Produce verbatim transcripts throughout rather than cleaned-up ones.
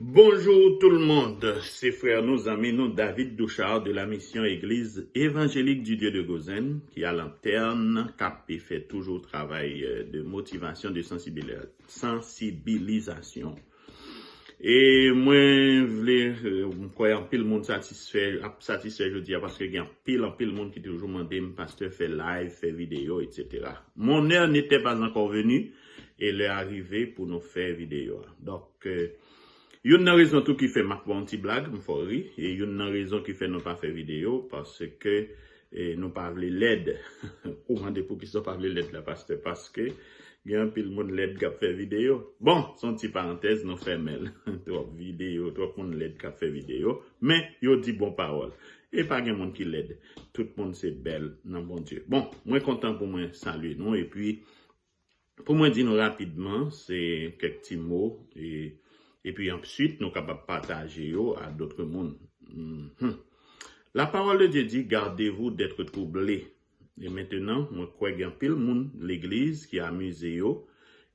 Bonjour tout le monde, se frè nou, zanmi nou David Douchard de la mission Église Évangélique du Dieu de Gozen ki a lantèn k ap fè toujou travay euh, de motivation, de sensibilisation. E mwen vle, euh, m kwè anpil moun satisfè, ap satisfè jodi a paske gen anpil, anpil moun ki toujou mande m, pastè, fè live, fè videyo, et cetera. Mon heure n'était pas encore venue et l'heure arrivée pour nous faire vidéo. Donc, euh, Youn nan rezon tou ki fè m ap fè yon ti blag, m fè w ri, e youn nan rezon ki fè nou pa fè videyo, paske e, nou pa vle lèd. Ou mande poukisa w pa vle lèd la, pastè? Paske gen anpil moun lèd k ap fè videyo. Bon, se yon ti parantèz, nou fèmen l. Twòp videyo, twòp moun lèd k ap fè videyo, men yo di bon pawòl. E pa gen moun ki lèd. Tout moun se bèl nan Bondye. Bon, mwen kontan pou mwen salye nou, epi Pou mwen di nou rapidman, se kèk ti mo, e, epi answit nou kapab pataje yo a dòt moun. Mhm. La parole de Dieu dit, gardez-vous d'être troublés. E mentenan, mwen kwè gen anpil moun legliz ki amize yo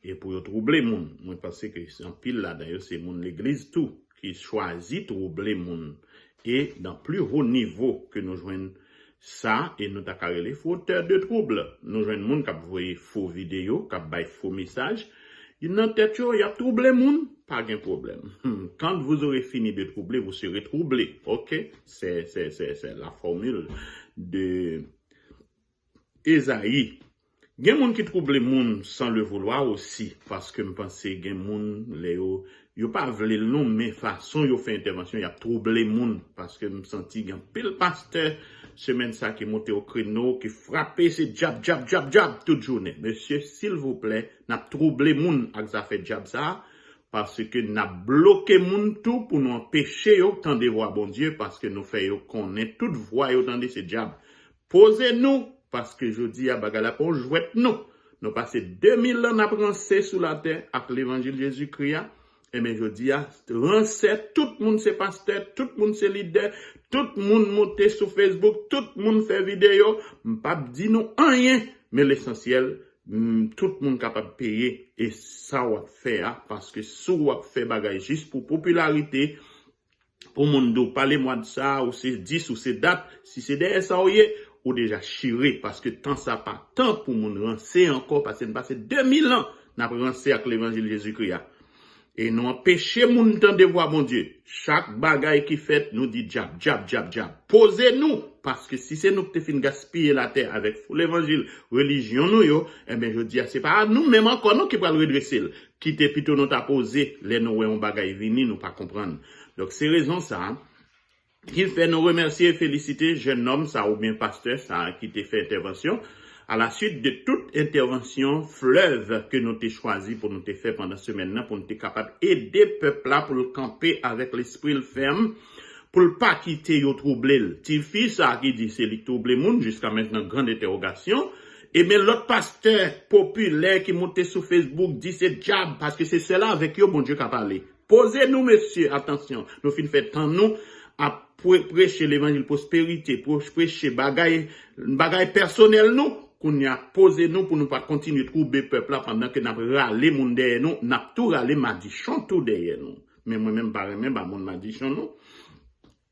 e pou yo twouble moun. Mwen panse ke anpil ladan yo se moun legliz tou ki chwazi twouble moun. E dan pli ho nivo ke nou jwenn sa, e nou ta ka rele fotè de twoub. Nou jwenn moun k ap voye fo videyo, k ap bay fo mesaj. Nan tèt yo, y ap twouble moun, pa gen pwoblèm. Hmm, quand vous aurez fini de troubler, vous serez troublé. Ok? C'est, c'est, c'est, c'est la formule de Ezayi. Gen moun ki twouble moun sans le vouloir aussi, paske m panse gen moun lè yo, yo pa vle l non, men fason yo fè entèvansyon, y ap twouble moun, paske m santi gen pil pastè semèn sa ki monte o kreno, ki frape, se djab, djab, djab, djab tout jounen. Mesye, silvouplè, n ap twouble moun ak zafè djab sa, paske n ap bloke moun tou pou nou anpeche yo tande vwa Bondye, paske nou fè yo konnen tout vwa yo tande se djab. Poze nou, paske jodi a bagay la pa yon jwèt non. Nou pase de mil an n ap ranse sou latè ak levanjil Jezikri a. Enben jodi a, ranse, tout moun se pastè, tout moun se lidè, tout moun monte sou Facebook, tout moun fè videyo. M p ap di nou anyen, men lesansyèl, mm, tout moun kapab peye e sa w ap fè a, paske si w ap fè bagay jis pou popilarite, pou moun di w pale mwa de sa, ou se dis, ou se dat, si se dèyè sa w ye, ou deja chire, paske tan sa pa tan pou moun ranse ankò, paske n pase de mil an n ap ranse ak levanjil Jezikri a. E nou anpeche moun tande vwa Bondye. Chak bagay ki fèt, nou di djab, djab, djab, djab. Poze nou, paske si se nou ki te fin gaspiye latè avèk fo levanjil, relijyon nou yo, enben jodi a se pa nou menm ankò non ki pral redrese l. Kite pito nou ta poze lè nou wè yon bagay vini, nou pa konprann. Donk se rezon sa a ki fè nou remèsye e felisite jennonm sa oubyen pastè sa ki te fè entèvansyon. À la suite de tout entèvansyon flèv ke nou te chwazi pou nou te fè pandan semèn nan, pou nou te kapab ede pèp la pou l kanpe avèk lespri l fèm, pou l pa kite yo twouble l. Tifi sa ki di se li k twouble moun, jiska mentnan, grand entèwogasyon. Ebyen, lòt pastè popilè ki monte sou Facebook di se djab, paske se sèl avèk yo Bondye ka pale. Poze nou, mesye, atansyon. Nou fin fè tan nou ap pre- preche levanjil pwosperite, pre- preche bagay, bagay pèsonèl nou. Kounye a, poze nou pou nou pa kontinye twoube pèp la pandan ke n ap rale moun dèyè nou, n ap tou rale madichon tou dèyè nou. Men mwen menm pa renmen ba moun madichon non.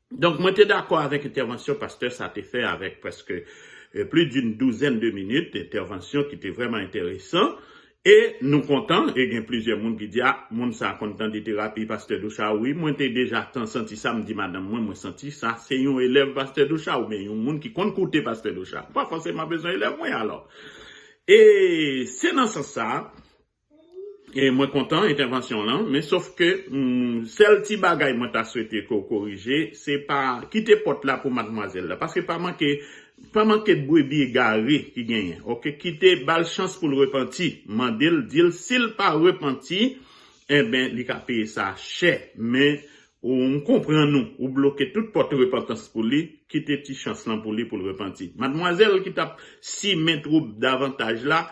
Donk, mwen te dakò avèk entèvansyon pastè sa te fè avèk prèske euh, plus d'une douzaine de minutes d'entèvansyon ki te vrèman enteresan. E nou kontan, e gen plizyè moun ki di, a, moun sa konn tande terapi pastè Doucha. Wi, mwen te deja tan santi sa, m di madanm mwen, mwen santi sa, se yon elèv pastè Doucha, oubyen yon moun ki konn koute pastè Doucha. Pa fòseman bezwen elèv mwen, alò. E se nan sans sa, e mwen kontan entèvansyon lan, men sof ke mm, sèl ti bagay mwen ta swete ke w korije, se pa kite pòt la pou madmwazèl la, paske pa manke pa manke brebi egare ki genyen, ok? Kite, ba l chans pou l repanti. Mande l, di l, si l pa repanti, enben, li ka peye sa chè. Men, ou, m konprann ou, ou bloke tout pòt repantans pou li, kite ti chans lan pou li pou l repanti. Madmwazèl ki t ap simen twoub davantaj la,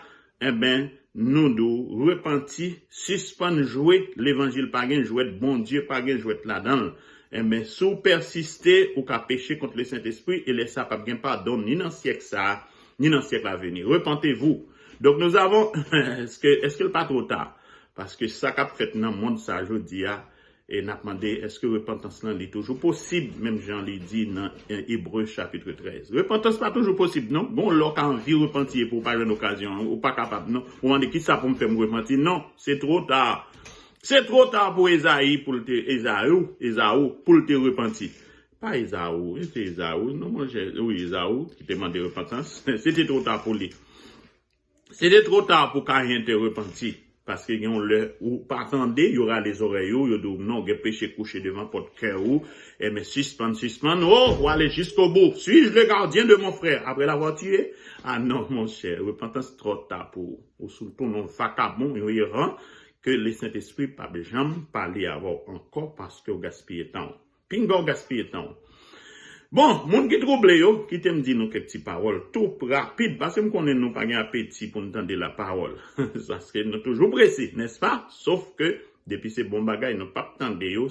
enben, nou di w repanti, sispann jwe levanjil, pa gen jwèt Bondye, pa gen jwèt ladan l. Enben, si w pèsiste, ou ka peche kont Lesentespri, e lè sa p ap gen padon ni nan syèk sa a, ni nan syèk aveni. Repentez-vous. Donk, nou avon, èske, èske l pa twò ta? Paske sa k ap fèt nan mond sa a jodi a, E n ap mande, èske repantans lan li toujou posib, menm jan li di nan, e, Ebre chapit trèz? Repantans pa toujou posib, non. Gon lè w ka anvi repanti epi w pa jwenn okazyon an, ou pa kapab, non. Ou mande, "Kisa pou m fè m repanti?" Non, se twò ta. Se twò ta pou Ezayi, pou l te, Ezayi, Ezaou, pou l te repanti. Pa Ezaou, e se Ezaou, non, monchè, wi, Ezaou, ki te mande repantans. Se te twò ta pou li. Se te twò ta pou Kayen te repanti. Paske gen yon lè ou pa tande, yo rale zòrèy ou, yo di w, "Non, gen peche kouche devan pòt kè ou, enben sispann, sispann, oh, ou ale jiskobou. Suis-je le gardien de mon frère après l'avoir tué?" Ah non, monchè, repantans twò ta pou ou. Ou sou tounen yon vakabon, yon eran, ke Lesentespri p ap janm pale avè w ankò paske w gaspiye tan w. Pinga w gaspiye tan w. Bon, moun ki twouble yo, kite m di nou kèk ti pawòl tou rapid, paske m konnen nou pa gen apeti pou n tande lapawòl. Paske nou toujou prese, nèspa? Sof ke depi se bon bagay, nou p ap tande yo.